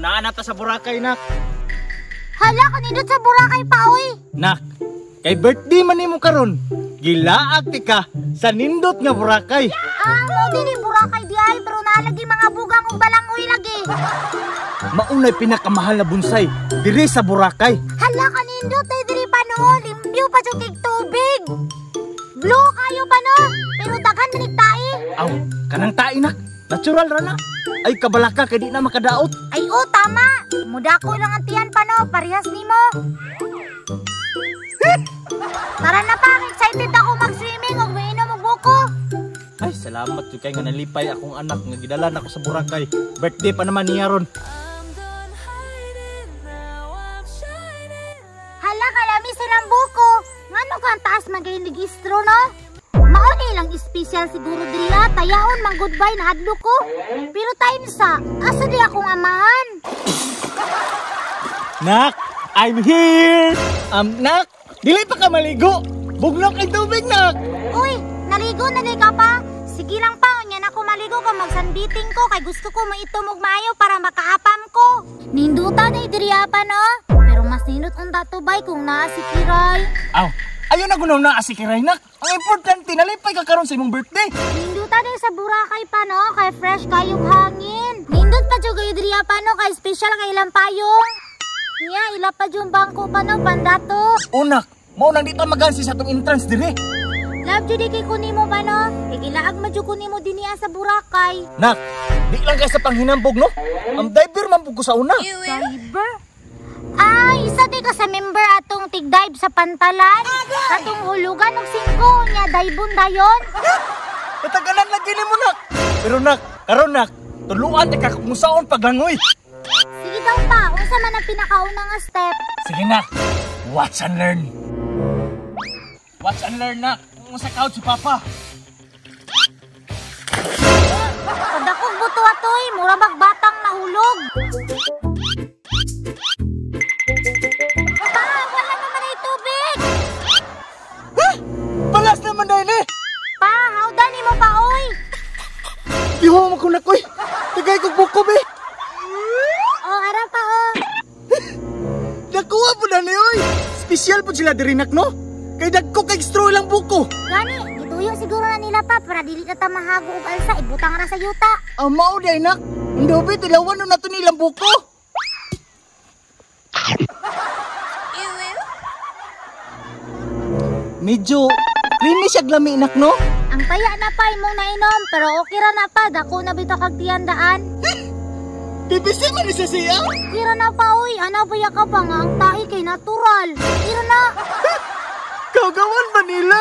Naa na ta sa Boracay, nak. Hala, kanindot sa Boracay pa, oy. Nak, kay birthday man nimo karon. Gilaag ti ka sa nindot nga Boracay. Ah, mo din ni Boracay di ay, pero naalagi mga bugang ug balangoy lagi. Maunay pinakamahal na bonsai diri sa Boracay. Hala, kanindot ay diri pa no, limpyo pa jud kay tubig. Blue kayo pa no, pero daghan man tae. Aw, kanang tae nak, natural ra na. Ay kabalaka kay di na makadaot. Ay oh, tama. Mudako lang ang tiyan pa no, parehas nimo. Tara na pa, excited ako mag-swimming ug mainom og buko. Ay, salamat jud kay nga nalipay akong anak nga gidala nako sa Boracay. Birthday pa naman niya ron. Hala, kalami silang buko. Ngano ka ang taas man kay nag-istro no? Mao ni lang special siguro diri ha. Tayaon man goodbye na hadlo ko. Pero time sa, asa di akong amahan? Nak, I'm here. Nak, dili pa ka maligo. Bugnok ang tubig, nak. Uy, naligo na di ka pa. Sige lang pa, unya na ko maligo ka magsanbiting ko kay gusto ko maitom og maayo para makaapam ko. Ninduta day diri pa no. Pero mas nindot unta tubay kung naa si Kiray. Aw, ayo na gunaw na si Kiray, nak. Ang importante nalipay ka karon sa imong birthday. Ninduta day sa Boracay pa no, kay fresh kayong hangin. Nindot pa jud kayo diri pa no, kay special kay ilang payong. Nya ila pa jud bangko pa no, pandato. Unak, mao nang dito magansi sa atong entrance diri. Love jud kay kunimo pa no. Igilaag man jud kunimo dinhi sa Boracay. Nak, di lang kay sa panghinambog no. Ang diver man pud ko sa una. Diver? Ay, isa di ka sa member atong tig-dive sa pantalan. Atong hulugan og 5 nya daibon dayon. Natagalan lagi nimo, nak. Pero nak, karon nak, tuluan ta ka kung saon paglangoy. Sige daw pa, unsa man ang pinakauna nga step? Sige nak, watch and learn. Watch and learn, nak. Kung sa couch si Papa. Padakog buto atoy, mura magbatang nahulog. Pa, wala naman ay tubig. Ha? Balas naman dahil eh. Pa, hawda ni mo pa oy. Iho mo ko na koy. Tagay kog buko be. Oh, ara pa oh. Nakuha po na ni oy. Special po sila diri nak no. Kay dagko kay straw lang buko. Gani, gituyo siguro na nila pa para dili na ta mahago og alsa, ibutang ra sa yuta. Ang mao day nak. Ndobe tilawan no nato nilang buko. Medyo creamy siya glami nak no. Ang taya na pa imong nainom pero okay ra na pa, dako na bitaw kag tiyandaan. BBC man ni siya. Kira na pa oy, ana ba ya ka pa nga ang tahi kay natural. Kira na. Kagawan ba nila?